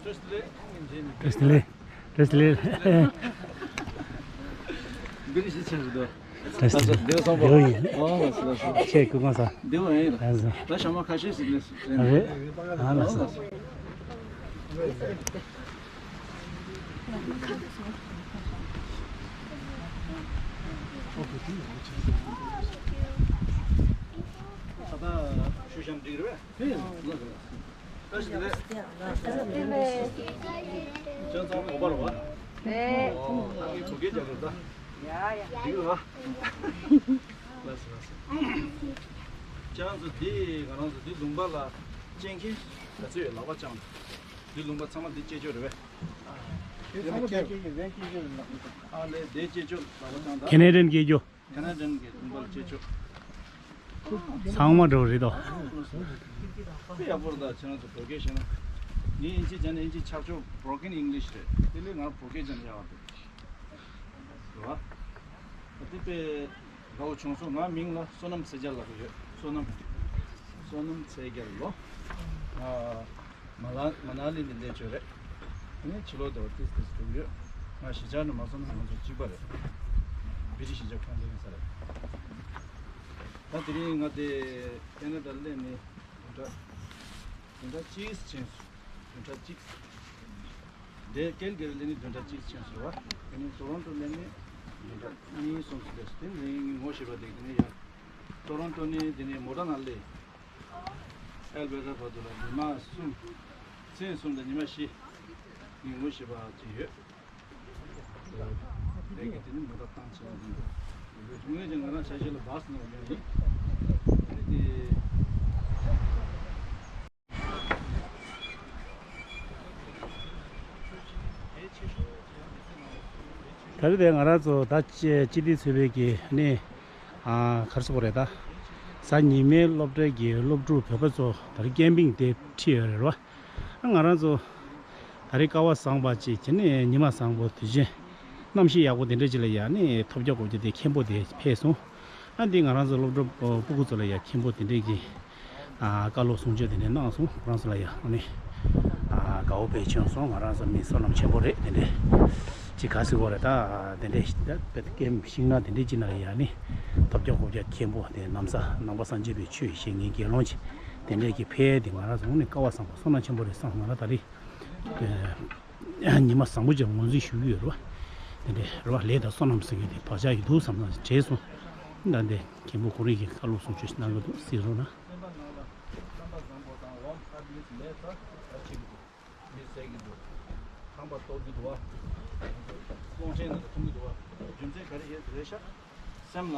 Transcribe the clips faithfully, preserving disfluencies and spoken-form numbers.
བཀྲ་ཤིས་བདེ་ལེགས། བཀྲ་ཤིས་བདེ་ལེགས། བཀྲ་ཤིས་བདེ་ལེགས། འདི་རིགས་ཤིག་ཆེན་པོ་འདུག་བཀྲ་ཤིས་བདེ་ལེགས། བདེ་བ་བཟང་པོ། ཡིན། ཨོ་ལགས་སོ་ལགས་སོ། ཆེ་སྐུ་ཁམས་བཟང་། བདེ་བ་ཡིན། ལགས་སོ། ད་ཞྭ་མོ་ཁ་ཤས་ཤིག་ལས་རེད། ཨ་ལགས་སོ། ད་ད་ཤུ་ཤམ་འགྲིག་རེད་པས། ལགས་སོ་ལགས་སོ། བཀྲ་ཤིས་བདེ་ལེགས། ཁྱེད་ཚང་གོ་པ་རེད་པ། ཨོ་ད་ངས་བོད་སྐད་རྒྱག་དགོས་ད། ཡ་ཡ། འགྲིག་རེད་པ། ལགས་སོ་ལགས་སོ། ཁྱེད་རང་ཚོ་འདི་ང་རང་ཚོ་འདི་ལུང་པ་ལ་སྐྱེལ་མཁན་ག་ཚོད་ཡོད་ལག་པ་བརྐྱངས། འདི་ལུང་པ་ཚང་མ་འདི་སྐྱེལ་ཆོག་རེད་པས། འདི་ཚང་མ་འདི་སྐྱེལ་གྱི་རེད། སྐྱེལ་ཆོག་རེད་ལགས། ཨ་ལས་འདི་སྐྱེལ་ཆོག་ལག་པ་བརྐྱངས་ད། ཁེ་ན་ཌན་སྐྱེལ་རྒྱུ། ཁེ་ན་ཌན་གྱི་ལུང་པ་ལ་སྐྱེལ་ཆོག་ཚང་མ་འགྲོ་རེད་དོ། དཔེ་ཡག་པོ་རེད་ད། ཁྱེད་རང་ཚོ་བོད་སྐད་ཤེས་ན། ངས་ཨིན་ཇི་བྱས་ན་ཨིན་ཇི་ཆག་ཆོག་broken English རེད། དེ་ལས་ང་བོད་སྐད་བྱས་ན་ཡག་པ་འདུག་རེད་པ། དེ་དཔེ་དགའ་པོ་བྱུང་སོང་། ང་མིང་ལ་བསོད་ནམས་ཚེ་རྒྱལ་ལབ་ཀྱི་ཡོད། བསོད་ནམས། བསོད་ནམས་ཚེ་རྒྱལ་ལོ། ང་མ་ལ་མ་ན་ལི་ནས་སླེབས་ཡོད་རེད། དེ་ནས་ཕྱི་ལོགས་དེར་ཏིས་ཏིས་འགྲོ་གི་ཡོད། ང་གཞིས་ཆགས་ནས་མ་སོང་ན་ང་ཚོ་གཅིག་པ་རེད། བི་ཏི་ཤི་གཞིས་ཆགས་ཁང་དེ་ཡིན་ས་རེད། ད་དེ་རིང་ང་དེ་ཁེ་ན་ཌ་སླེབས་ནས་བདུན་ཕྲག་བདུན་ཕྲག་གཅིག་ཕྱིན་སོང་། བདུན་ཕྲག་གཅིག་དེ་ཀལ་གྷ་རི་སླེབས་ནས་བདུན་ཕྲག་གཅིག་ཕྱིན་སོང་བ། དེ་ནས་ཊོ་རོན་ཊོ་སླེབས་ནས་བདུན་ཕྲག་གཉིས་གསུམ་ཙམ་སླེབས་སོང་། དེ་ནས་ངས་ངོ་ཤེས་པ་དེ་དེ་ནས་ཡར་ཊོ་རོན་ཊོ་ནས་དེ་ནས་མོ་ཊ་ནང་སླེབས། ཨལ་བྷེ་ཊ་བར་དུ་ལ་ཉི་མ་གསུམ། མཚན་གསུམ་དང་ཉི་མ་བཞི། ངས་ངོ་ཤེས་པ་ཅིག་ཡོད། ལས་ཀྱི་དེ་ནི་མོ་ཊ་བཏང་ཆེན་པོ་ཡིན། ངས་ཀྱང་ང་རང་ཆ་ཤས་ལ་བཱས་ནང་ཡོད་ཡིན། དེ་ད་རེས་དེ་ང་རང་ཚོ་ད་སྤྱི་བདེ་ཚོགས་པའི་གི་ནི། ཨ། ག་རེ་ཟེར་དགོས་རེད་ད། གཟའ་ཉི་མའི་སློབ་གྲྭའི་གི་སློབ་ཕྲུག་བོད་པ་ཚོ་ད་རེས་ཀེམ་པིང་དེ་ཁྲིད་ཡོད་རེད་པ། ཨ། ང་རང་ཚོ་ད་རེས་སྐལ་བ་བཟང་པ་ཅིག་བྱས་ནས་ཉི་མ་བཟང་པོ་དུས་ཆེན་གནམ་གཤིས་ཡག་པོ་དེ་འདྲ་ཅིག་ལ་ཡ་ནི་ཐོབ་རྒྱག་གོ་རྒྱུ་དེ་མཁན་པོ་དེ་ཕེབས་སོང་། ཨ། འདི་ང་རང་ཚོ་སློབ་གྲྭ་སྤུ་གུ་ཚོ་ལ་ཡ་མཁན་པོ་དེ་འདྲས་ཀྱི། ཨ། བཀའ་སློབ་གསུང་ཆོས་དེ་འདྲས་གནང་སོང་། ཁོ་རང་ཚོ་ལ་ཡ་ཨ་ནི། ཨ། དགའ་པོ་དཔེ་བྱུང་སོང་། ང་རང་ཚོ་མི་བསོད་ནམས་ཆེན་པོ་རེད་དེ་འདྲས། ཅི་ག་ཟེར་དགོས་རེད་ད། དེ་འདྲས་ད་དཔེ་ཀེམ་ཤིང་ནགས་དེ་འདྲས་ཅིག་ནང་ལ་ཡ་ནི། ཐོབ་རྒྱག་གོ་རྒྱག་མཁན་པོ་དེ་ན་བཟའ་ནང་པ་སངས་རྒྱས་པའི་ཆོས་བཤད་མཁན་དགེ་སློང་ཅིག་དེ་འདྲས་ཀྱི་ཕེབས་དེ་ང་རང་ཚོ་ནི་སྐལ་བ་བཟང་པོ་བསོད་ནམས་ཆེན་པོ་རེད་བསམ། ང་རང་ད་རེས། ཉི་མ་བཟང་པོ་ཅིག་ངོས་འཛིན་ཞུ་གི་ཡོད་རེད་པ། དེ་འདྲས་རེད་པ། ལས་དང་བསོད་ནམས་ཟེར་མཁན་དེ་བག་ཆགས་ཡོད་འདུག་བསམ་ན་བྲེལ་སོང་། ད་འདི་མཁན་པོ་ཁོ་རང་གིས་བཀའ་སློབ་གསུང་ཆོས་ཤིག་གནང་གི་འདུག་གཟིགས་རོགས་གནང་། སེམས་པ་ནང་ལ་བསམ་པ་བཟང་པོ་དང་ཝམ་ཧར་ནེས་མེད་ཙང་ད་བྱེད་ཀྱི་འདུག་མི་བསད་ཀྱི་འདུག་ཁང་པ་གཏོར་གྱི་འདུག་པ། སློང་ཆེན་ནང་ལ་ཐོན་གྱི་འདུག་པ། རྒྱུ་མཚན་ག་རེ་ཡོད་རེད་ཤག་སེམས་ལ་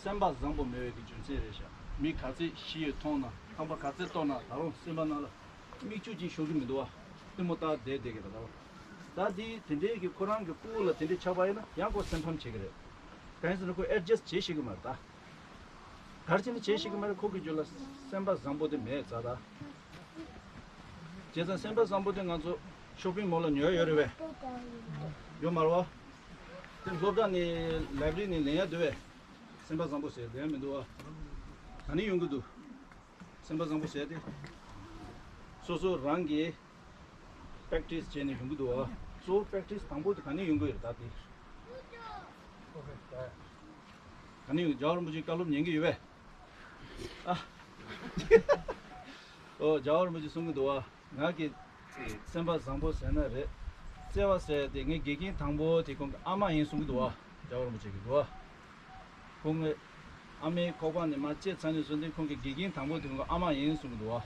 སེམས་པ་བཟང་པོ་མེད་པའི་གི་རྒྱུ་མཚན་རེད་ཤག་མི་ག་ཚོད་ཤི་ཡོད་མཐོང་ན། ཁང་པ་ག་ཚོད་གཏོར་ན། ད་རུང་སེམས་པ་ནང་ལ་མིག་ཆུ་ཅིག་ཤོར་གྱི་མི་འདུག་པ། གཏི་མུག་ལྟར་བསྡད་བསྡད་ཀྱི་རེད་པ། ད་དེ་དེ་འདྲའི་གི་ཁོ་རང་གི་སྤུ་གུ་ལ་དེ་འདྲའི་ཆགས་པ་ཡིན་ན་ཡང་ཁོ་སེམས་ཕམ་བྱེད་ཀྱི་རེད། གང་ཡིན་ཟེར་ན་ཁོ་ཨེ་ཌི་ཇ་སི་ཊི་བྱེད་ཤེས་ཀྱི་མ་རེད་ད། ག་རེ་བྱས་ནས་བྱེད་ཤེས་ཀྱི་མ་རེད། ཁོ་གི་རྒྱུད་ལ་སེམས་པ་བཟང་པོ་དེ་མེད་ཙང་ད། བྱས་ཙང་སེམས་པ་བཟང་པོ་དེ་ང་ཚོ་ཤོ་པིང་མོལ་ལ་ཉོ་ཡ་ཡོད་རེད་པས། ཡོད་མ་རེད་པ། དེ་སློབ་གྲྭ་ནས་ལའི་བྷ་རི་ནས་ལེན་ཡ་འདུག་པས། སེམས་པ་བཟང་པོ་ཟེར་ལེན་ཡ་མི་འདུག་པ། ག་ནས་ཡོང་གི་འདུག་སེམས་པ་བཟང་པོ་ཟེར་དེ། སོ་སོ་རང་གིས་པེག་ཊི་སི་བྱས་ནས་ཡོང་གི་འདུག་པ། གཙོ་བོ་པེག་ཊི་སི་དང་པོ་དེ་ག་ནས་ཡོང་གི་ཡོད་རེད་ད་དེ། ག་ནས་ཡོང་། རྒྱལ་བ་རིན་པོ་ཆེའི་བཀའ་སློབ་ཉན་གྱི་ཡོད་པས། ཨ། ཨོ། རྒྱལ་བ་རིན་པོ་ཆེས་གསུང་གི་འདུག་པ། ང་གི་སེམས་པ་བཟང་པོ་ཟེར་ན་རེད། བརྩེ་བ་ཟེར་དེ་ངའི་དགེ་རྒན་དང་པོ་དེ་ཁོང་གི་ཨ་མ་ཡིན་གསུང་གི་འདུག་པ། རྒྱལ་བ་རིན་པོ་ཆེ་གིས་འདུག་པ། ཁོང་གི་ཨ་མའི་ཁོག་པ་ནས་མར་སྐྱེས་ཚར་ནས་བཟུང་སྟེ་ཁོང་གི་དགེ་རྒན་དང་པོ་དེ་ཁོང་གི་ཨ་མ་ཡིན་གསུང་གི་འདུག་པ།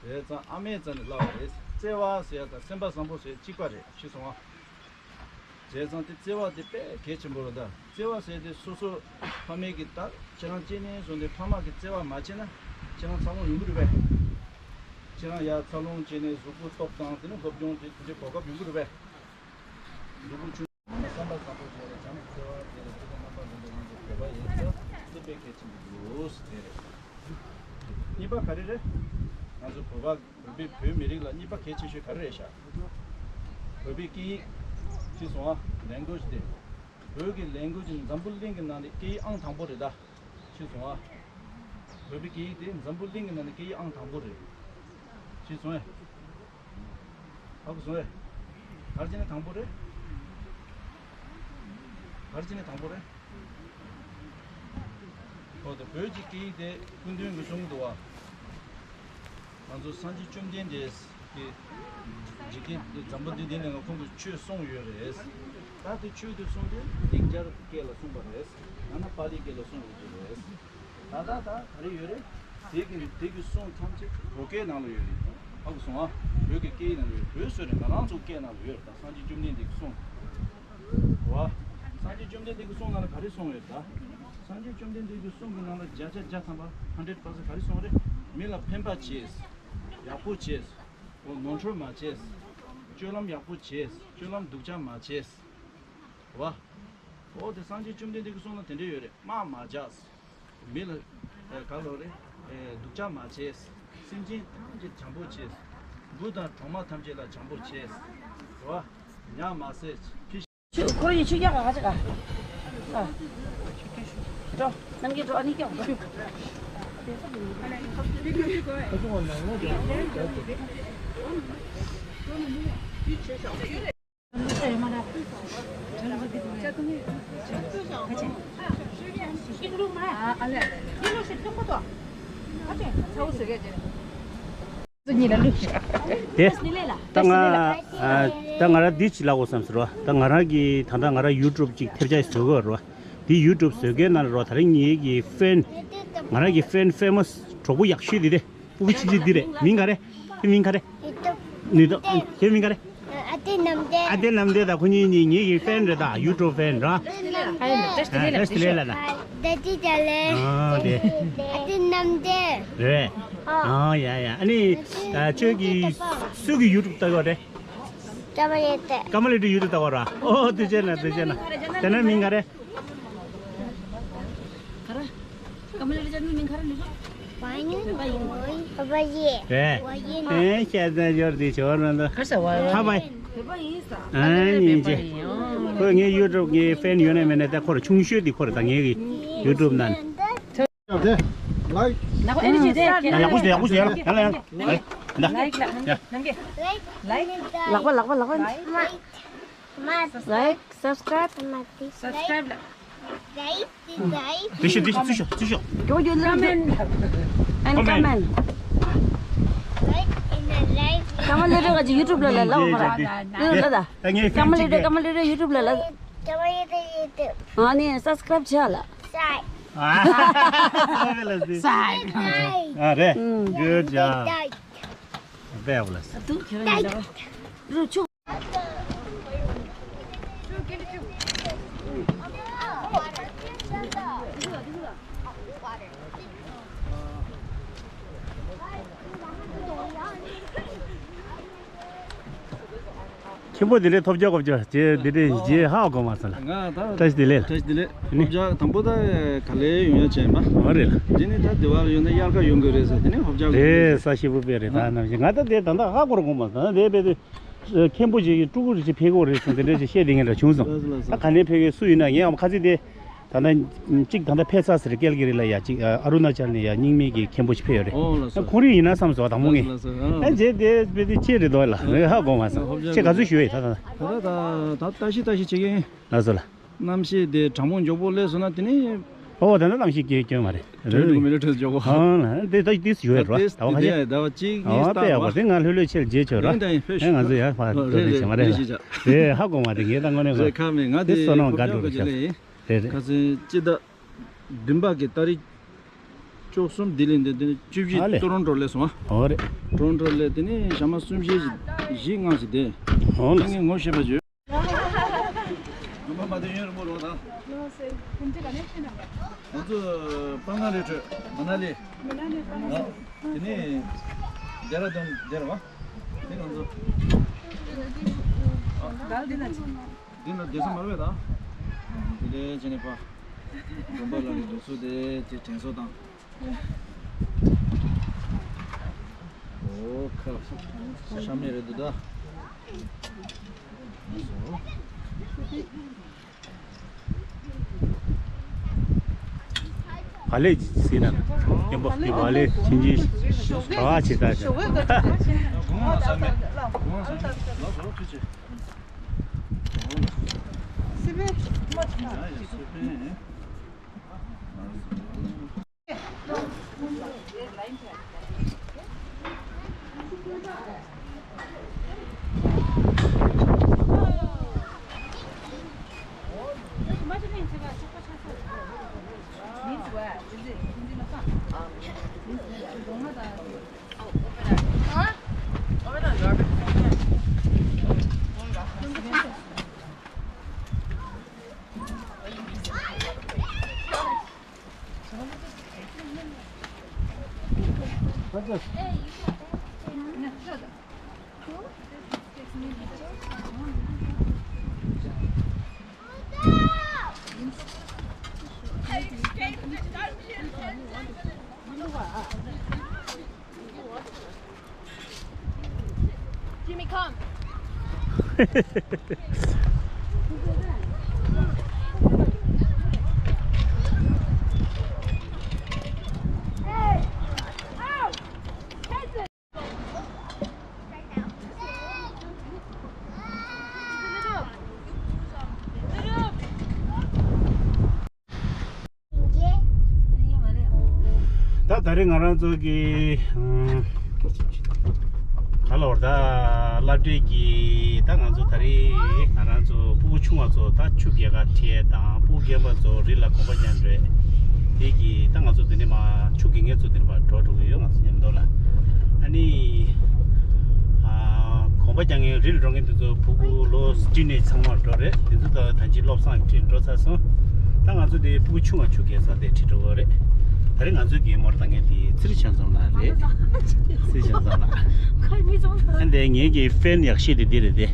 བྱས་ཙང་ཨ་མའི་རྩ་ནས་བརླགས་པ་རེད། བརྩེ་བ་ཟེར་ཡ་དང་སེམས་པ་བཟང་པོ་ཟེར་གཅིག་པ་རེད། ཤེས་སོང་ཨ། བྱས་ཙང་དེ་བརྩེ་བ་དེ་དཔེ་གལ་ཆེན་པོ་རེད་ད། བརྩེ་བ་ཟེར་དེ་སོ་སོ་ཕ་མས་ཀྱི་ད་ཁྱེད་རང་སྐྱེས་ནས་བཟུང་སྟེ་ཕ་མ་གི་བརྩེ་བ་མ་བྱས་ན་ཁྱེད་རང་འཚར་ལོངས་ཡོང་གི་རེད་པས། ཁྱེད་རང་ཡར་འཚར་ལོངས་བྱས་ནས་གཟུགས་པོ་སྟོབས་དང་དེ་ནས་སློབ་སྦྱོང་དེ་དེ་འདྲའི་གོ་སྐབས་ཡོང་གི་རེད་པས། གཟུགས་པོ་ཆུང་བསམ་པ་བཟང་པོ་བྱས་ནས་བྱམས་བརྩེ་བ་བྱས་ནས་སྤྱི་དང་རྣམ་པ་མི་འདྲ་བ་ཚོ་བོད་པ་ཡིན་ཙང་དེ་དཔེ་གལ་ཆེན་པོ་འདུག་ཟེར་དེ་རེད། གཉིས་པ་ག་རེ་རེད། ང་ཚོ་བོད་པ། བོད་པའི་བོད་མི་རིགས་ལ་གཉིས་པ་གལ་ཆེ་ཤོས་ག་རེ་རེད་ཤག་བོད་པའི་སྐད་ཡིག་ཤེས་སོང་ཨ། ལེང་གུ་ཨེཇ་དེ། བོད་ཀྱི་ལེང་གུ་ཨེཇ་འཛམ་བུ་གླིང་གི་ནང་ནས་སྐད་ཡིག་ཨང་དང་པོ་རེད་ད། ཤེས་སོང་ཨ། བོད་པའི་སྐད་ཡིག་དེ་འཛམ་བུ་གླིང་གི་ནང་ནས་སྐད་ཡིག་ཨང་དང་པོ་རེད། ཤེས་སོང་ཨེ། ཧ་གོ་སོང་ངས། ག་རེ་བྱས་ནས་དང་པོ་རེད། ག་རེ་བྱས་ནས་དང་པོ་རེད། འོ་དེ་བོད་ཀྱི་སྐད་ཡིག་དེ་སྐུ་མདུན་གྱིས་གསུངས་འདུག་བ། ང་ཚོ་སངས་རྒྱས་བཅོམ་ལྡན་འདས་ཀྱིས་འཇིག་རྟེན་འཛམ་བུ་གླིང་འདི་ནས་ང་ཁོང་གིས་ཆོས་གསུངས་ཡོད་རེད། ད་དེ་ཆོས་དེ་གསུངས་ཏེ་ལེགས་སྦྱར་སྐད་ལ་གསུངས་པ་རེད། ཡང་ན་པཱ་ལི་སྐད་ལ་གསུངས་ཡོད་ཀྱི་རེད། ད་ལྟ་ད་ག་རེ་ཡོད་རེད། དེ་གི་དེ་གི་གསུང་ཐམས་ཅད་བོད་སྐད་ནང་ལ་ཡོད་རེད། ཧ་གོ་སོང་ཨ། བོད་ཀྱི་སྐད་ཡིག་ནང་ལ་ཡོད། བོད་སོག་རེད། ང་རང་ཚོ་སྐད་ནང་ལ་ཡོད་རེད། ད་སངས་རྒྱས་བཅོམ་ལྡན་འདས་ཀྱི་གསུང་། བ། སངས་རྒྱས་བཅོམ་ལྡན་འདས་ཀྱི་གསུང་ནང་ལ་ག་རེ་གསུངས་ཡོད་ད། སངས་རྒྱས་བཅོམ་ལྡན་འདས་ཀྱི་གསུང་གི་ནང་ལ་བརྒྱ་ཆ་བརྒྱ་ཐམ་པ་ཧན་ཌེཌ་པར་སེན་ཊི་ག་རེ་གསུངས་རེད། མི་ལ་ཕན་པ་བྱས། ཡག་པོ་བྱས། འོ་ནོར་འཁྲུལ་མ་བྱས། སྤྱོད་ལམ་ཡག་པོ་བྱས། སྤྱོད་ལམ་སྡུག་ཅག་མ་བྱས། བ། འོ་དེ་སངས་རྒྱས་བཅོམ་ལྡན་འདས་ཀྱི་གསུང་ལ་དེ་འདྲ་ཡོད་རེད། དམག་མ་རྒྱག་མི་ལ་ཨེ་ག་ལོ་རེད། ཨེ་སྡུག་ཅག་མ་བྱེད། སེམས་ཅན་ཐམས་ཅད་བྱམས་པོ་བྱེད། བུ་དང་གྲོགས་མོ་ཐམས་ཅད་ལ་བྱམས་པོ་བྱེད། རེད་བ། ཉག་མ་བསད། ཕི། ཁོ་ཡི་ཆུ་རྒྱག་ག་ཅི་ག་ཨ། འགྲོ། ནམ་རྒྱུན་འགྲོ། ཨ་ནི་སྐྱོ། དེ། ད་ང་ཨ། ད་ང་རང་འདི་ཅིག་ལབ་དགོས་བསམ་ཟེར་བ། ད་ང་རང་གི་ད་ལྟ་ང་རང་ཡུ་ཊུབ་ཅིག་ཐེབས་ཆག་བཟོ་གི་ཡོད་རེད་བ། འདི་ཡུ་ཊུབ་བཟོ་མཁན་ནང་ལ་རོ། ད་རིང་ངེད་ཀྱི་ཧྥེན། ང་རང་གི་ཧྥེན་ཧྥེ་མ་སི་གྲོགས་པོ་ཡག་ཤོས་འདི་རེད། ཕྲུ་གུ་ཆུང་ཆུང་འདི་རེད། མིང་ག་རེ། ཁྱེད་མིང་ག་རེ། ནུས་སྟོབས། ཁྱེད་མིང་ག་རེ། ཨ་ཏི་ནམ་དེ། ཨ་ཏི་ནམ་དེ་དང་ཁོ་གཉིས་གཉིས་ངེད་ཀྱི་ཧྥེན་རེད། ད་ཡུ་ཊུབ་ཧྥེན་ར། ཨ་བཀྲ་ཤིས་བདེ་ལེགས། བཀྲ་ཤིས་བདེ་ལེགས་ལ་ན། ད་ཏི་ད་ལེ། ཨ་དེ། ཨ་ཏི་ནམ་དེ། རེད། ཨ་ཡ་ཡ། ཨ་ནི་ཁྱོད་ཀྱིས་སུ་གི་ཡུ་ཊུབ་ལྟ་གི་ཡོད་རེད། ཀ་མ་ལེ་ཏེ། ཀ་མ་ལེ་ཏེ་ཡུ་ཊུབ་ལྟ་གི་ཡོད་ར། ཨོ་དེ་བྱས་ན་དེ་བྱས་ན། དེ་ན་མིང་ག་རེ། ག་རེ། ཀ་མ་ལེ་ཏེ་ཅེ་ནལ་མིང་ག་རེ་ལབ་རེད། བ་ཡིན། བ་ཡིན། བ་ཡིན། རེད། བ་ཡིན། ཨེ་ཤ་ཚ་ཡོར་དེ་ཆོར་ན་ད། ག་ས་བ། ཧ་བ་ཡིན། བ་ཡིན་ས། ཨ་ནི་ཅེ། ཁོ་ངའི་ཡུ་ཊུབ་ངའི་ཧྥེན་ཡོད་ན་མེད་ན་ད་ཁོ་ར་ཆུང་ཤོས་དེ་ཁོ་ར་ད་ངའི་ཡུ་ཊུབ་ནང་། དེ། ལའིཀ། ལག་པ་ཨེ་ཅི་དེ། ཡག་པོ་ཞིག་ཡག་པོ་ཞིག་ཡ་ལ་ཡ་ལ་ཡ། ལའིཀ་ལ་ནང་གི་ལའིཀ། ལག་པ་ལག་པ་ལག་པ། ལའིཀ། ལའིཀ། སབ་སི་ཀ་རའིབ། སབ་སི་ཀ་རའིབ་ལ། ལའིཀ། ལའིཀ། དེ་ཤོད་དེ་ཤོད་ཚུར་ཤོད་ཚུར་ཤོད། ཀོ་མེན་ཊི། ཨེན་ཀོ་མེན་ཊི། ཀ་མ་ལེ་ཏེ་ག་ཅི་ཡུ་ཊུབ་ལ་ལ་ལ་འོ་མ་ར། ཡུ་ཊུབ་ལ་ལ། ཀ་མ་ལེ་ཏེ་ཀ་མ་ལེ་ཏེ་ཡུ་ཊུབ་ལ་ལ། ཨ་ནི་སབ་སི་ཀ་རའིབ་བྱས་ལ། ཨ་རེད། Good job. མཁན་པོ་དེ་འདྲའི་ཐོབ་རྒྱག་གོ་རྒྱག་ཅེས་དེ་འདྲའི་རྗེས་ཧ་གོ་མ་སོང་ལ། ང་ད་བཀྲ་ཤིས་བདེ་ལེགས་ལ། བཀྲ་ཤིས་བདེ་ལེགས། ནི་ཧོབ་རྒྱག་དང་པོ་ད་ག་ལེ་ཡོང་ཡ་བྱས་མ། འོ་རེད་ལ། དེ་ནི་ད་དེ་བར་ཡོང་ན་དབྱར་ཁ་ཡོང་གི་རེད་ཟེར། དེ་ནི་ཧོབ་རྒྱག་དགོས་རེད། ས་ཞིབ་པོ་དཔེ་རེད། ད་ནམ་ཞིག་ང་ད་དེ་ད་ད་ཧ་གོ་ར་གོ་མ་སོང་། ད་དེ་དཔེ་དེ་མཁན་པོ་ཞིག་ཕྲུ་གུ་རེ་ཞིག་ཕེབས་ཀྱི་རེད་གསུངས། དེ་འདྲ་ཞིག་བཤད་དེ་ངས་འདྲ་བྱུང་སོང་། ད་ག་ནས་ཕེབས་ཀྱི་སུ་ཡིན་ན་ངས་ཨམ་ཁ་ཚིག་དེ། ད་ལྟ་གཅིག་ད་ལྟ་ཕེབས་ཚར་ཟེར། ཀལ་གི་རི་ལ་ཡ་གཅིག་ཨ་རུ་ན་ཅལ་ནས་ཡ་རྙིང་མའི་གི་མཁན་པོ་ཞིག་ཕེབས་ཡོད་རེད། ཨོ་ལགས་སོ། ཁོང་རིག་ཡིན་ན་བསམ་སོང་། དང་པོ་ངས། ལགས་སོ་ལགས་སོ། ཨ་ཨ་མཇལ་དེ་དཔེ་དེ་ཁྱེད་རེད་འདུག་ལ། ཨ་ཧ་གོ་མ་སོང་། ཨ་ཁྱེད་ག་ཚོད་ཞུ་ཡས་ད་ད། ད་ད་ད་ལྟ་ཤི་ད་ཤི་བྱེད་མཁན། ལགས་སོ་ལ། གནམ་གཤིས་དེ་གྲང་མོ་མགྱོགས་པོ་སླེབས་སོང་ན་དེ་ནི། ཨོ་ད་ནི་གནམ་གཤིས་སྐྱོ་སྐྱོ་མ་རེད། དྲོད་འགྲོ་མི་ལོ་དྲོད་འཇོག་གོ། ཨ་ལ་དེ་ད་དེ་ཞུ་ཡས་རེད། ད་བ་ཁ་ཤས། ད་བ་གཅིག་གཉིས་ཨོ་དཔེ་ཡག་པོ་རེད། ང་ལྷོད་ལྷོད་ཆེར་མཇལ་ཆོག་ར། ཨེ་ང་ཚོ་ཡར་ཕར་འགྲོ་ནས་བྱེད་མ་རེད་ལ། རེད་ཧ་གོ་མ་རེད། ངས་ད་དངོས་གནས་རེད། ཁ་མེད་ང་དེ་བསོད་ནམས་དགའ་འགྲོ་གི་ཤག་རེད་རེད། ཁ་སང་སྤྱི་ཟླ་བདུན་པ་གི་ཏ་རིག་བཅུ་གསུམ་ལྡི་ལི་འདི་འདི་བཅུ་བཞི་ཨ་ལེ། ཏོ་རོན་ཊོ་སླེབས་སོང་ཨ། ཨོ་རེད། ཏོ་རོན་ཊོ་སླེབས་དེ་ནས་ཞག་མ་གསུམ་བཞི་བཞི་ལྔ་ཞིག་བསྡད། ཨོ་ལེ། ངས་ངོ་ཤེས་པ་བྱོས། ལུང་པ་མ་བསྡད་ཡུན་རིང་པོ་ལོག་དང་། ང་ཚོ་སྤང་ལྔ་རི་ཁྲོད་མ་ན་ལི། མ་ན་ལི་སྤང་ལྔ། དེ་ནས་ལྡེ་ར་ལྡུན་བསྡད་རེད་བ། དེ་ང་ཚོ། འདི་ལ་བསྡད་ས་མ་རེད་ད། དེ་ལས་བྱས་ནས་ཕ། དགོན་པ་ལ་ནས་འགྲོ་ཚུལ་དེ་དེ་དྲན་གསོ་དང་། ཨོ་ཁ། ཤ་མེད་རེད་འདུག་ད། བ་ལས་ཟིན་ན་སྐྱེན་པ་སྐྱེན་པ་ལས་ཕྱིན་ཆད་གྲྭ་བ་ཆེ་ད་ཆ། Jimmy, come. ད་ད་རེས་ང་རང་ཚོ་གི་ཨམ། ག་ལ་བར་ད་སློབ་གྲྭའི་གི་ད་ང་ཚོ་ད་རེས་ང་རང་ཚོ་སྤུ་གུ་ཆུང་བ་ཚོ་ད་ཆུ་རྐྱལ་ཁ་ཁྲིད་དང་སྤུ་གུ་རྒན་པ་ཚོ་རི་ལ་གོམ་པ་རྒྱག་འགྲོ་དེ་གི་ད་ང་ཚོ་དེ་ནས་མ་ཆུ་རྐྱལ་མཁན་ཚོ་དེ་ནས་མ་འགྲོ་འགྲོ་གི་ཡོད། ང་ཚོ་མཉམ་དུ་ལ་ཨ་ནི། ཨ། གོམ་པ་རྒྱག་མཁན་རི་ལ་འགྲོ་མཁན་དེ་ཚོ་སྤུ་གུ་ལོ་བཅུ་ནས་ཚང་མ་འགྲོ་རེད། དེ་ཚོ་ད་ད་ཅི་བློ་བཟང་ཁྲིད་འགྲོ་ཚར་སོང་། ད་ང་ཚོ་དེ་སྤུ་གུ་ཆུང་བ་ཆུ་རྐྱལ་ས་དེ་ཁྲིད་འགྲོ་གི་རེད། ད་རེས་ང་ཚོ་གི་མོ་ཊ་བཏང་མཁན་དེ་ཚེ་རིང་ཆོས་འཛོམས་ལགས་རེད། ཚེ་རིང་ཆོས་འཛོམས་ལགས། ཁོ་མི་ཚང་མ། ཨ་འདི་ངེད་ཀྱི་ཕེན་ཡག་ཤོས་དེ་འདི་རེད་དེ།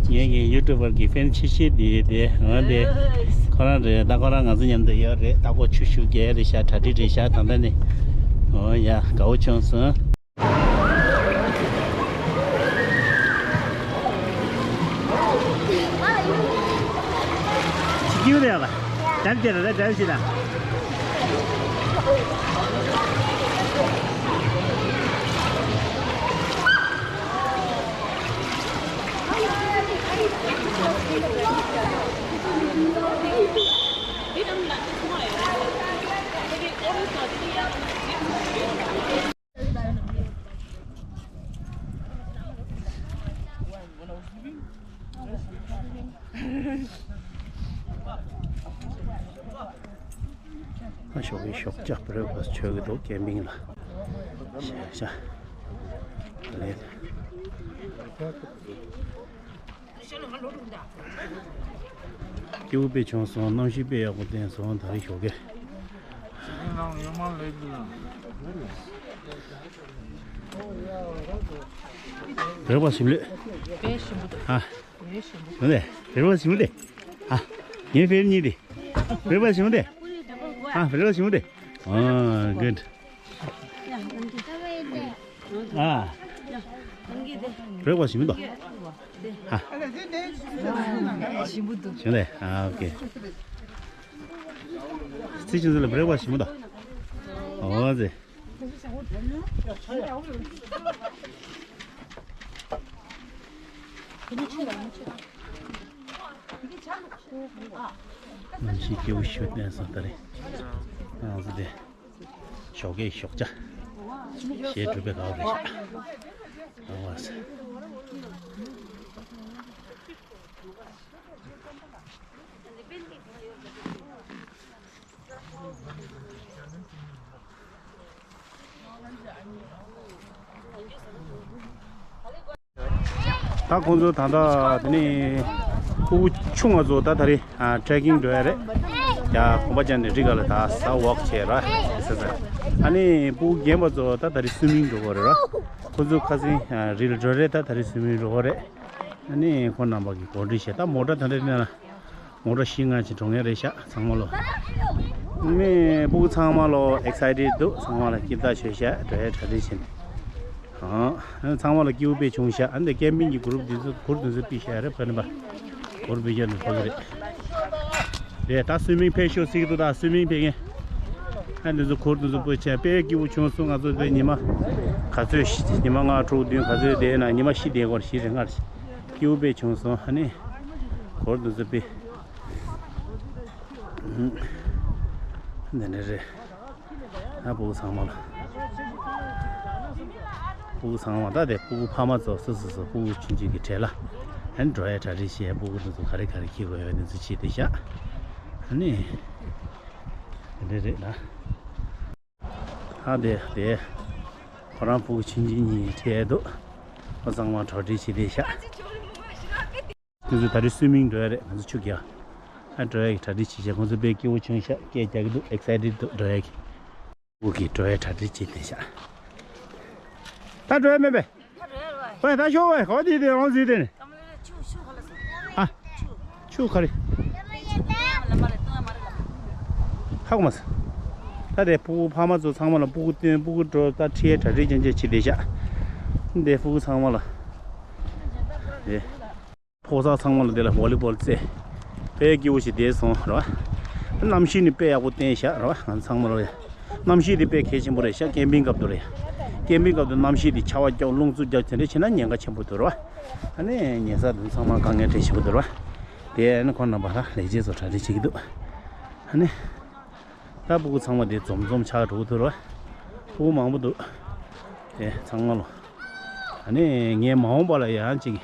ངེད་ཀྱི་ཡུ་ཊུབ་པར་གྱི་ཕེན་ཆེ་ཤོས་དེ་དེ་འོ་དེ། ཁོ་རང་རེད། ད་ཁོ་རང་ང་ཚོ་མཉམ་དུ་ཡོད་རེད། ད་ཁོ་ཆུ་ཤུགས་རྒྱག་རེད་ཤག་གྲ་སྒྲིག་རེད་ཤག་ད་ལྟ་ནས། འོ་ཡ་དགའ་བོ་བྱུང་སོང་། ཅི་སྐྱིད་རེད་ཡ་ལ། འགྲམ་ཅེ་ར་ལ་འགྲམ་ཞིག་ལ། ཨ་ཞོགས་ཀས་ཞོགས་ཇ་བྷི་རེག་ཕ་སི་མཆོད་ཀྱི་འདུག་ཀེམ་པིང་ལ། ཤ་ཤ་ལེ། སྐྱིད་པོ་དཔེ་བྱུང་སོང་། གནམ་གཤིས་དཔེ་ཡག་པོ་བསྟན་སོང་། ད་རེས་ཞོགས་ཀས། བྷི་རེག་ཕ་སི་ཞིམ་ལོས། དཔེ་ཞིམ་པོ་འདུག་ཨ། དཔེ་ཞིམ་པོ། ངས་བྷི་རེག་ཕ་སི་ཞིམ་པོ་དེ། ཨ། ངའི་ཕེན་གཉིས་དེ། བྷི་རེག་ཕ་སི་ཞིམ་པོ་དེ། ཨ། བྷི་རེག་ཕ་སི་ཞིམ་པོ་དེ། ཨ། གུཌ། ཨ། བྷི་རེག་ཕ་སི་ཞིམ་པོ་འདུག་ཨ། ཞིམ་པོ་འདུག་ཞིམ་ལེ། ཨ། ཨོ་ཁེ། ཚེ་རིང་ཚོ་ལ་བྷི་རེག་ཕ་སི་ཞིམ་པོ་འདུག་ཨོ་ཙེ། གནམ་གཤིས་སྐྱིད་པོ་ཞིག་བསྟན་སོང་། ད་རེས་ང་ཚོ་དེ་ཞོགས་ཀས་ཞོགས་ཇ་གཞས་སྒྲུག་པའི་སྒང་རེད་ཤག་ཨོ་ཙེ། ད་ཁོང་ཚོ་ད་ལྟ་དེ་ནས་སྤུ་གུ་ཆུང་བ་ཚོ་ད་ད་རེས་ཨ་ཊྲེ་ཀིང་འགྲོ་ཡ་རེད། ཡ་གོམ་པ་རྒྱག་ནས་རི་སྒང་ལ་ད་ས་ཝོག་བྱས་ར་ཟེར་ཟེར། ཨ་ནི་སྤུ་གུ་རྒན་པ་ཚོ་ད་ད་རེས་སུའི་མིང་འགྲོ་གི་རེད་ར། ཁོང་ཚོ་ཁ་སང་ཨ་རི་ལ་འགྲོ་རེད། ད་ད་རེས་སུའི་མིང་འགྲོ་གི་རེད། ཨ་ནི་ཁོང་རྣམ་པ་གིས་གོ་སྒྲིག་བྱས། ད་མོ་ཊ་ད་འདྲ་ནས་ལ། མོ་ཊ་བཞི་ལྔ་ཅིག་འགྲོ་མཁན་རེད་ཤག་ཚང་མ་ལོ། ངས་སྤུ་གུ་ཚང་མ་ལོ་ཨེག་སའི་ཊེཌ་འདུག་ཚང་མ་ལ་སྐྱིད་པོ་བྱོས་ཤག་འགྲོ་ཡ་གྲ་སྒྲིག་བྱས་ནས། ཨ། ཚང་མ་ལ་སྐྱིད་པོ་དཔེ་བྱུང་ཤག་ཨ་འདི་ཀེམ་པིང་གི་གུ་རུབ་འདི་ཚོ་གུར་འདི་ཚོ་ཕུད་ཤག་རེད། ཕ་ནི་པ་གུར་ཕུད་ཤག་འདི་ཕ་གི་རེད། རེད། ད་སུའི་མིང་ཕེབས་ཤོག་ཟེར་གི་འདུག་ད་སུའི་མིང་ཕེབས་མཁན། ཨ་འདི་ཚོ་འཁོར་འདི་ཚོ་པོ་བྱས་དཔེ་སྐྱིད་པོ་བྱུང་སོང་། ང་ཚོ་དཔེ་ཉི་མ་ག་ཚོད་ཤི་ཉི་མ་ལྔ་དྲུག་བདུན་ག་ཚོད་བསྡད་ན་ཉི་མ་བཞི་བསྡད་སྐོར་བཞི་རེ་ལྔ་རེ་སྐྱིད་པོ་དཔེ་བྱུང་སོང་། ཨ་ནི་འཁོར་འདི་ཚོ་དཔེ་འདི་འདྲ་རེད། ཨ་སྤུ་གུ་ཚང་མ་ལ། སྤུ་གུ་ཚང་མ་ད་དེ་སྤུ་གུ་ཕ་མ་ཚོ་སོ་སོ་སོ་སྤུ་གུ་ཆུང་ཆུང་གི་གྲས་ལ་ཨ་ནི་འགྲོ་ཡ་གྲ་སྒྲིག་བྱས། སྤུ་གུ་དེ་ཚོ་ག་རེ་ག་རེ་འཁྱེར་དགོས་ཡོད་དེ་ཚོ་བྱས་བསྡད་ཤག་ཨ་ནི་དེ་འདྲ་རེད་ལ། ཨ་དེ་དེ་ཁོ་རང་སྤུ་གུ་ཆུང་ཆུང་གཉིས་ཁྲིད་འདུག་ཨོ་ཚང་མ་གྲ་སྒྲིག་བྱས་བསྡད་ཤག་དེ་ཚོ་ད་རེས་སུའི་མིང་འགྲོ་ཡ་རེད། ང་ཚོ་ཆུ་རྒྱག་ཨ་འགྲོ་ཡ་གི་གྲ་སྒྲིག་བྱེད་བྱས། ཁོང་ཚོ་དཔེ་སྐྱིད་པོ་བྱུང་ཤག་སྐད་རྒྱག་གི་འདུག་ཨེག་སའི་ཊེཌ་འདུག་འགྲོ་ཡ་གི་སྤུ་གུ་གི་འགྲོ་ཡ་གྲ་སྒྲིག་བྱས་བསྡད་ཤག་ད་འགྲོ་ཡ་མེད་པས། ཝེ་ད་ཤོག་ཝེ་གོ་དེ་དེ་རང་ཟིག་དེ་ནི། ཨ་ཆུ་ག་རེ། ཧ་གོ་མ་སོང་། ད་དེ་སྤུ་གུ་ཕ་མ་ཚོ་ཚང་མ་ལ་སྤུ་གུ་སྟོན། སྤུ་གུ་འགྲོ་ད་ཁྲིད་གྲ་སྒྲིག་ཅན་ཅན་བྱེད་བསྡད་ཤག་འདི་སྤུ་གུ་ཚང་མ་ལ་དེ། ཕོ་གསར་ཚང་མ་ལ་དེ་ལ་ཝོ་ལི་བོལ་རྩེ། དཔེ་སྐྱིད་པོ་ཞིག་བསྡད་སོང་ར། གནམ་གཤིས་ནི་དཔེ་ཡག་པོ་བསྟན་ཤག་ར། ང་ཚང་མ་ལ་ཡ། གནམ་གཤིས་དེ་དཔེ་གལ་ཆེན་པོ་རེད་ཤག་ཀེམ་པིང་སྐབས་དུ་རེད། ཀེམ་པིང་སྐབས་དུ་གནམ་གཤིས་དེ་ཆར་པ་རྒྱབ་རླུང་འཚུབ་རྒྱབ་དེ་འདྲ་བྱས་ན་ཉེན་ཁ་ཆེན་པོ་འདུག་ར། ཨ་ནི་ཉལ་ས་དེ་ཚང་མ་དཀའ་ངལ་འཕྲད་བཞིན་པོ་འདུག་ར། དེ་ཨ་ནི་ཁོང་རྣམ་པ་ལ་ལས་བྱེད་ཚོ་གྲ་སྒྲིག་བྱེད་ཀྱི་འདུག་ཨ་ནི། ད་སྤུ་གུ་ཚང་མ་དེ་འཛོམས་འཛོམས་ཆགས་འགྲོ་གི་འདུག་ར། སྤུ་གུ་མང་པོ་འདུག་དེ་ཚང་མ་ལོ། ཨ་ནི་ངས་མ་འོངས་པ་ལ་ཡང་ཅིག་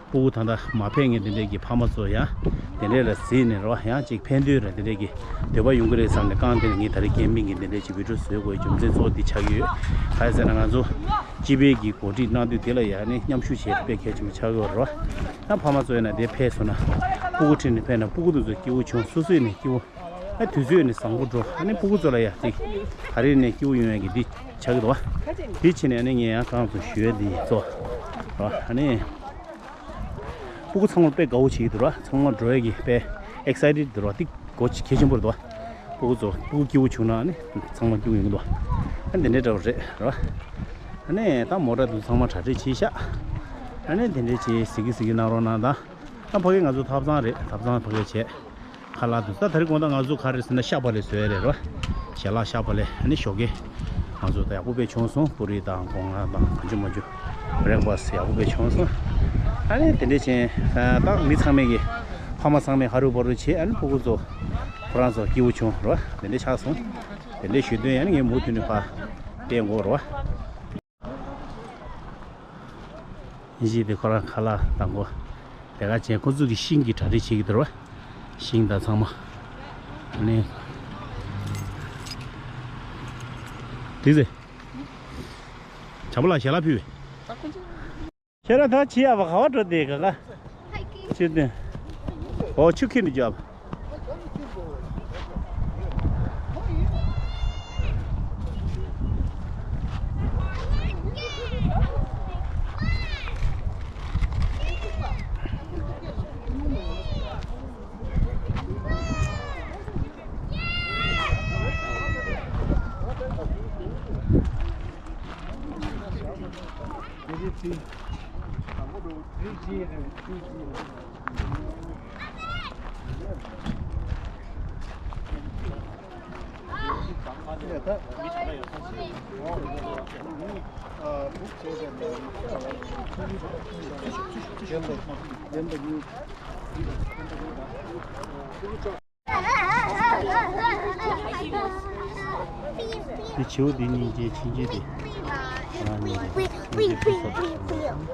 སྤུ་གུ་ད་ལྟ་མ་ཕེབས་མཁན་དེ་འདྲས་ཀྱི་ཕ་མ་ཚོ་ཡང་དེ་འདྲས་ལ་གཟིགས་ནས་རོ། ཡང་ཅིག་ཕན་ཐོགས་ར་དེ་འདྲས་ཀྱི་འདོད་པ་ཡོང་གི་རེད་བསམ་ནས། རྐང་དེ་ནས་ངས་ད་རེས་ཀེམ་པིང་གི་དེ་འདྲས་ཀྱི་བི་ཌི་ཡོ་བཟོ་དགོས་རྒྱུ་མཚན་གཙོ་བོ་འདི་ཆགས་ཀྱི་ཡོད། ག་རེ་ཟེར་ན་ང་ཚོ་སྤྱི་པའི་གི་གོ་སྒྲིག་གནང་དུས་དེ་ལ་ཡང་ནི་མཉམ་ཞུགས་བྱེད་དཔེ་གལ་ཆེན་པོ་ཆགས་ཀྱི་ཡོད་རོ། ད་ཕ་མ་ཚོ་ཡིན་ན་དེ་ཕེབས་སོང་ན་སྤུ་གུ་ཁྲིད་ནས་ཕེབས་ན་སྤུ་གུ་དེ་ཚོ་སྐྱིད་པོ་བྱུང་། སོ་སོ་ཡིན་ནས་སྐྱིད་པོ། ཨ་དུས་ཚོད་ནི་བཟང་པོ་འགྲོ། ཨ་ནི་སྤུ་གུ་ཚོ་ལ་ཡ་ཅིག་ག་རེ་ནས་སྐྱིད་པོ་ཡོང་ཡ་གི་འདི་ཆགས་ཀྱི་འདུག་བ། དེ་ཕྱིན་ནས་ཨ་ནི་ངས་ཡང་གང་ཚོ་ཞུ་ཡ་འདི་གཙོ་བོ། ཨ་ནི་སྤུ་གུ་ཚང་མ་དཔེ་དགའ་བོ་བྱེད་ཀྱི་འདུག་ར། ཚང་མ་འགྲོ་ཡ་གི་དཔེ་ཨེག་སའི་ཊེཌ་འདུག་ར། འདི་གོ་གལ་ཆེན་པོ་རེད་འདུག་བ། སྤུ་གུ་ཚོ་སྤུ་གུ་སྐྱིད་པོ་བྱུང་ན་ཨ་ནི་ཚང་མ་སྐྱིད་པོ་ཡོང་གི་འདུག་བ། ཨ་འདི་འདྲའི་འདྲ་བོ་རེད་ར། ཨ་ནི་ད་མོ་ཊ་འདི་ཚང་མ་གྲ་སྒྲིག་བྱས་ཤག་ཨ་ནི་དེ་འདྲའི་ཅིག་གཟིགས་ཀྱི་གཟིགས་ཀྱི་གནང་རོགས་གནང་དང་། ད་ཕ་གི་ང་ཚོ་ཐབ་ཚང་རེད། ཐབ་ཚང་ཕ་གི་བྱས། ཁ་ལག་འདུག་ད་དེ་རིང་དགོང་དག་ང་ཚོ་ག་རེ་ཟེར་ན་ཤ་བག་ལེབ་བཟོས་རེད་རོ། ཞལ་ལག་ཤ་བག་ལེབ། ཨ་ནི་ཞོགས་ཀས་ང་ཚོ་ད་ཡག་པོ་དཔེ་བྱུང་སོང་། པུ་རི་དང་སྒོ་ང་དང་གང་བྱུང་མང་བྱུང་བྷི་རེག་ཕ་སི་ཡག་པོ་དཔེ་བྱུང་སོང་། ཨ་ནི་དེ་འདྲས་བྱས་ད་མི་ཚང་མས་ཀྱི་ཕ་མ་ཚང་མས་ཧ་རུ་བ་རུ་བྱས། ཨ་ནི་སྤུ་གུ་ཚོ་ཁོ་རང་ཚོ་སྐྱིད་པོ་བྱུང་རོ། དེ་འདྲས་ཆགས་སོང་། དེ་འདྲས་ཞུ་དོན་ཡང་ངས་མུ་མཐུད་ནས་ཕར་བསྟན་དགོས་རོ། ཡིན་གཅིག་དེ་ཁོ་རང་ཁ་ལག་དང་པོ་དེ་ག་བྱས། ཁོ་ཚོ་གི་ཤིང་གི་གྲ་སྒྲིག་བྱེད་ཀྱི་འདུག་ར། ཤིང་དང་ཚང་མ། ཨ་ནི། དེ་ཟེ། བྱ་བ་ལ་ཞལ་ལག་ཕུལ་བས། ཁྱེད་རང་ད་ཅི་ཡ་བ་ག་བ་འགྲོ་དེ་ག་ག་ཅི་དེ། ཨོ་ཆུ་ཁྱེར་ནས་འཇོག་དེ་བྱེའུ་དེ་གཉིས་ཀྱི་ཆིན་ཅི་དེ། ང་གཉིས་ཀྱི་ཆིན་ཅི་ཕུད་ས་དེ།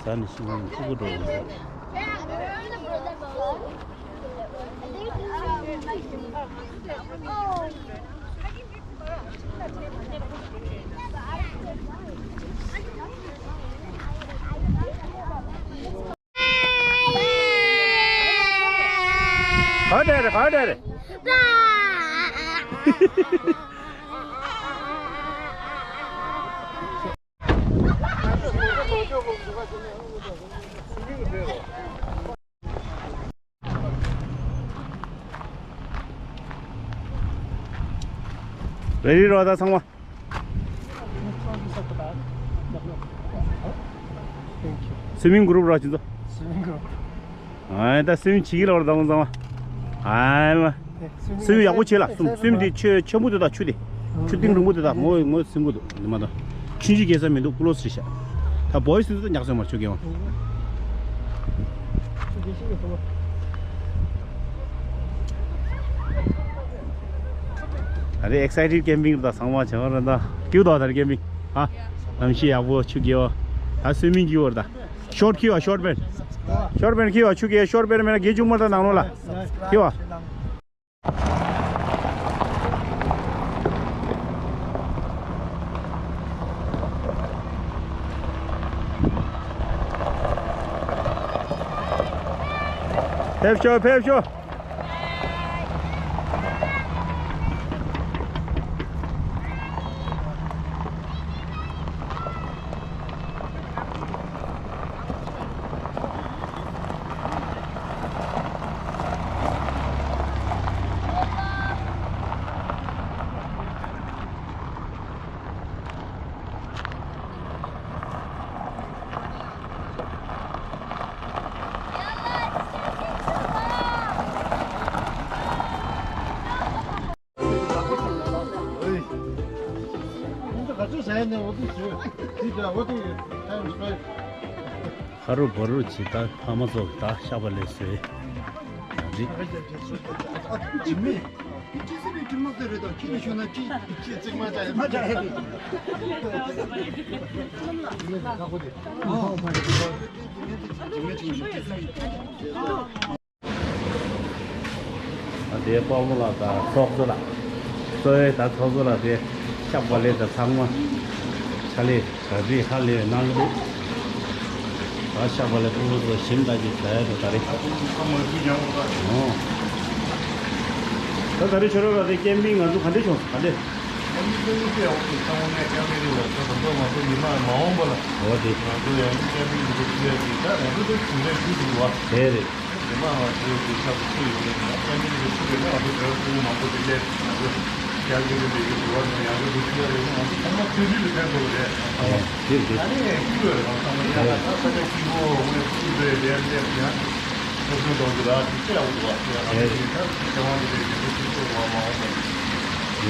ཟ་ནས་ཤི་ན་ནི་ཕྲུ་གུ་འགྲོ་ཡིན་ཟེར། ག་བ་འདྲ་རེད། ག་བ་འདྲ་རེད། རེ་རེ་རོ་ད་ཚང་མ། སུའི་མིང་གུ་རུབ་ར་ཅི་ཚོ། སུའི་མིང་གུ་རུབ། ཨ་ད་སུའི་མིང་བྱེད་ཀྱི་ལ་བར་ད་མོ་ཚང་མ། ཨ་མ། སུམ་ཡག་པོ་བྱེད་ལ་སུམ་སུམ་དེ་ཆུ་ཆེན་པོ་དེ་དང་ཆུ་དེ། ཆུ་གཏིང་རིང་པོ་དེ་དང་མོ་མོ་སིམ་པོ་འདུག་ནི་མ་དང་། ཆུན་ཆུ་རྒྱལ་ས་མི་འདུག་ཀུ་ལོ་སི་ཤ། ད་བོ་ཡི་སི་འདུག་ཉག་སོ་མར་ཆུ་རྒྱལ་བ། ཨ་རེ་ཨེག་སའི་ཊེཌ་ཀེམ་པིང་དང་ཚང་མ་བྱ་བ་ར་ད་ཀིའུ་དོ་ད་རེ་ཀེམ་པིང་ཨ། གནམ་གཤིས་ཡག་པོ་ཆུ་རྒྱལ་བ། ད་སུའི་མིང་ཀིའུ་བར་ད། ཤོར་ཁྱི་བ་ཤོར་པན། ཤོར་པན་ཁྱི་བ་ཆུ་རྒྱལ་ཤོར་པན་མེད་ན་རྒྱལ་ཆུང་མར་ད་ནང་ལོ་ལ། ཁྱི་བ། ཕེབས་ཤོག་ཕེབས་ཤོག་ཧ་རུ་བ་རུ་ཇི་ལྟར་ཕ་མ་ཚོ་ད་ཤ་བ་ལས་བཟོས། ཇི་མེད། ཅི་སི་པའི་དྲི་མ་དེ་རེད་དང་ཁྱི་ལ་ཞོན་ན་ཅི་ཅི་ཙིག་མ་བྱ་ཡ་མ་བྱ་ཡ་རེད། དེ་དཔའ་མོ་ལགས་དང་ཚོགས་གཙོ་ལགས། གཙོ་བོའི་དང་ཚོགས་གཙོ་ལགས་དེ་ཤ་བ་ལས་དང་ཚང་མ་ཆ་ལས། ག་རེ་ཧ་ལས་གནང་གི་འདུག་ད་ཤ་བ་ལས་ཕྲུ་གུ་ཚོ་ཞིམ་ད་ཅིག་ཟ་ཡ་དང་ད་རེ། ཨོ། ད་ད་རེ་ཁྱོད་རང་ལ་དེ་ཀེམ་པིང་ང་ཚོ་ག་འདྲ་བྱུང་སོང་ག་འདྲ། ཀེམ་པིང་ཚོ་ཡག་པོ་ཚང་མ་ནས་ཀེམ་པིང་རེད་ལ་ཚོ་ད་ཚོ་ང་ཚོ་ཉི་མ་མ་འོངས་པ་ལ། ཨོ་དེ། ང་ཚོ་ཡང་ཀེམ་པིང་འདི་ཚོ་ཁྲིད་ཡ་ཅིག་ད་ང་ཚོ་དེ་གྲུབ་འབྲས་ཐོན་འདུག་བ། དེ་རེད། དེ་མ་ང་ཚོའི་གི་ཆབ་སྲིད་ཡོད་ནས་ཡང་ཨ་མི་རི་ཀའི་ཕྲུ་གུ་ནི་ང་ཚོ་བོད་ཕྲུ་གུ་མང་པོ་དེ་སླེབས་ང་ཚོ་རྒྱ་གི་རིགས་ལས་ཀྱི་འགྲོ་བ་ནི་ཡང་གི་འདུག་ཅི་ཡ་རེད་ང་ཚོ་ཚང་མ་ཚུལ་ཁྲིམས་ཀྱི་ཕན་ཐོགས་རེད་ང་ཚང་མ། དེ་རེད་དེ། ད་ནི་སྐྱིད་པོ་རེད་ང་ཚང་མ་ཡ་ད་ས་ཆ་སྐྱིད་པོ་ངས་སྐྱིད་པོ་རེད་ལས་སླེབས་ཡང་ཚོགས་ཆུང་གཏོང་རྒྱུ་ལ་དེ་ཆེ་ཡག་པོ་འདུག་བ་ཡ་ང་ཚོ་ཡིན་ད་ཚེ་དབང་གི་ལས་ཀྱི་འདུག་ཅི་ཚོགས་བ་མ་འོངས་པ་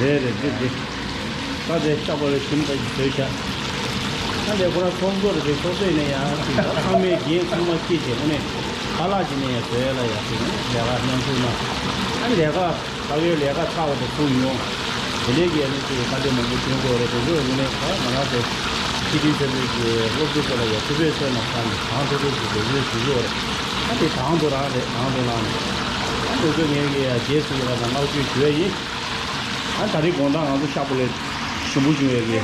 རེད་རེད་དེ་དེ། ད་དེ་ཤ་བ་ལས་ཞིམ་ད་ཅིག་བཟོས་ཤག་ད་དེ་ཁོ་རང་ཚོགས་གཙོ་རེད་དེ་ཚོགས་གཙོ་ཡིན་ན་ཡང་ཅིག་ད་ཚང་མའི་འགན་ཚང་མ་འཁྱེར་བྱས་དངོས་གནས་ཁ་ལག་ཅིག་ནས་ཡང་བཟོས་ལ་ཡང་ཟེར་ནས་ལས་ཀ་མཉམ་ཞུགས་གནང་། ཨ་ལས་ཀ་ད་གའི་ལས་ཀ་ཚ་བ་དེ་ཚུགས་མྱོང་། དེ་འདྲའི་གི་ཨ་ནི་ཅིག་ཁ་གཏད་མང་པོ་བྱུང་དགོས་རེད་དེ་ཚོ་དངོས་གནས་ད་ང་རང་ཚོ་སྤྱི་མཐུན་ཚོགས་པའི་གི་སློབ་ཕྲུག་ཚོ་ལ་ཡང་ཐུགས་ཕན་གསོས་གནང་ས་ནས་དང་དུ་དུ་ཅིག་འགྲོ་རྒྱུ་ཞུ་གི་ཡོད་རེད། ཨ་དེ་དང་དུ་རང་རེད་དང་དུ་རང་རེད། ཨ་དེ་ཚོ་ངས་གི་ཡང་རྗེས་སུ་ཡི་རང་དང་བསྔགས་བརྗོད་ཞུ་ཡ་ཡིན། ཨ་ད་རེས་དགོང་དག་ང་ཚོ་ཤ་བ་ལས་ཞིམ་པོ་ཞིམ་ཡོད་གི།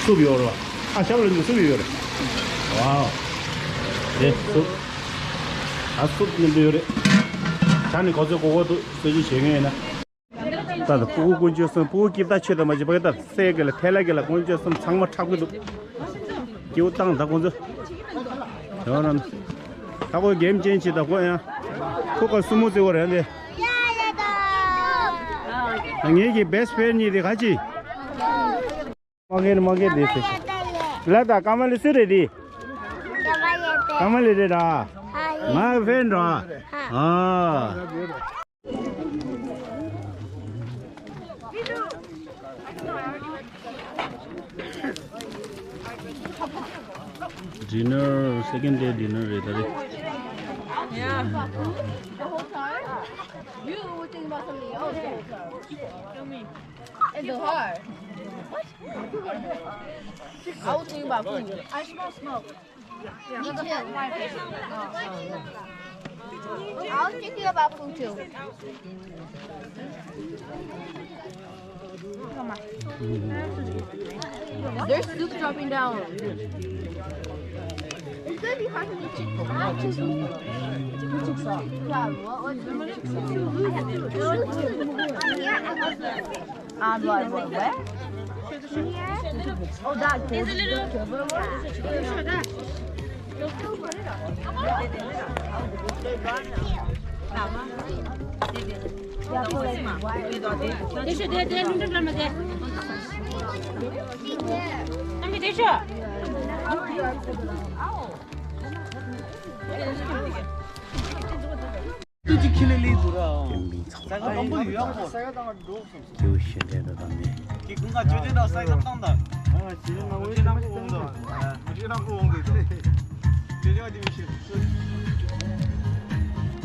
སུབ་ཡོད་རོ། ཨ་ཤ་བ་ལས་འདི་སུབ་ཡོད་རེད། ཝའོ། དེ་སུབ། ཨ་སུབ་ནི་འདི་ཡོད་རེད། ད་ནི་གོ་ཚོད་གོ་གོ་འདུག་སུ་ཅི་བྱེད་མཁན་ཡིན་ན། ད་ད་སྤུ་གུ་དཀོན་མཆོག་གསུམ་སྤུ་གུ་སྐྱིད་ད་ཆོས་དང་མ་བྱེད་པ་གི་ད་སའི་གི་ལ་ཐལ་ལ་གི་ལ་དཀོན་མཆོག་གསུམ་ཚང་མ་འཁྲབ་གི་འདུག་སྐྱིད་པོ་བཏང་ད་ཁོང་ཚོ། ཡོང་ར། ད་ཁོ་གེམ་ཅན་ཅིག་ད་ཁོ་ཡང་། ཁོ་ག་སུ་མོ་རྩེ་བ་རེད་འདི། ངེད་ཀྱི་བེ་སི་ཕེན་གཉིས་དེ་ག་ཅི། མ་གེ་མ་གེ་དེ་ཟེར། ལ་ད་ཀ་མ་ལི་སུ་རེད་དེ། ཀ་མ་ལི་རེད་ར། ང་ཕེན་ར། ཨ། Dinner, second day dinner རེད་ད་རེད། Yeah. You were thinking about something else. Tell me. It's hard. What? I was thinking about food. I smell smoke. Me too. I was thinking about food too. There's soup dropping down. It's gonna be hard for me to. Um, what, what, what? Oh, that. There's a little. གཅིག་ཁྱི་ལི་ལི་འདུག་ར། ཏེ་མིང་ཚང་ས་ཁ་སྐམ་པོ་ཡོད་ཡག་པོ། སྐྱེ་བོ་ཤེས་ལྡན་དང་དམ་མེད། ཀྱི་ཀུན་དགའ་ཅོ་ཅན་དང་ས་ཁ་བཏང་དང་། ཨ་ཅི་ན་འོ་ཅི་ན་ཀུ་འོང་དང་། ཅི་ན་ཀུ་འོང་དེ་དང་། ཅོ་ཅོ་དེ་མི་ཤེས།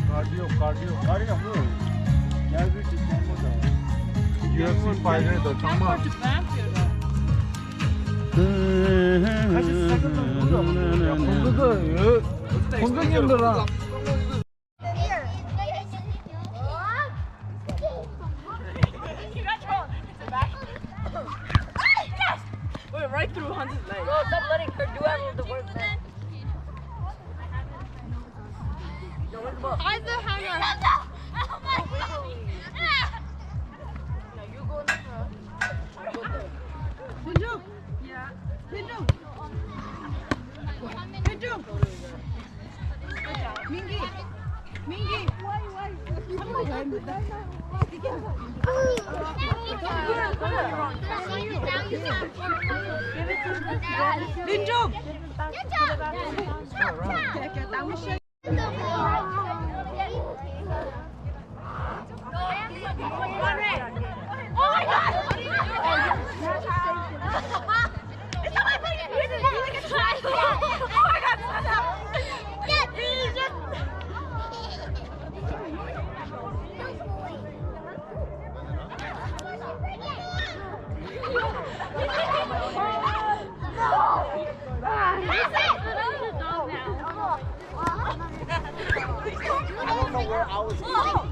ཀར་ཌི་ཡོ་ཀར་ཌི་ཡོ་ཀར་ཌི་ཡོ་ཡག་པོ། ཡར་གུ་ཅིག་ཀྱང་མོ་དང་། ཡུ་ཨེཕ་སི་པའི་རེད་དང་ཚང་མ། ཁ་ཤས་ས་ཁ་དང་འདུག་དང་། ཁོང་གི་ཡོད། ཁོང་གི་མཉམ་དུ་ར། Wait, right through Hans's leg. Bro, stop letting her do all the work, man. Yo, where's the ball? Hide the hammer. Now you go in the front. I'll go there. Minju. Minju. Minju. Mingi. Mingi. Minju. I don't know where I was.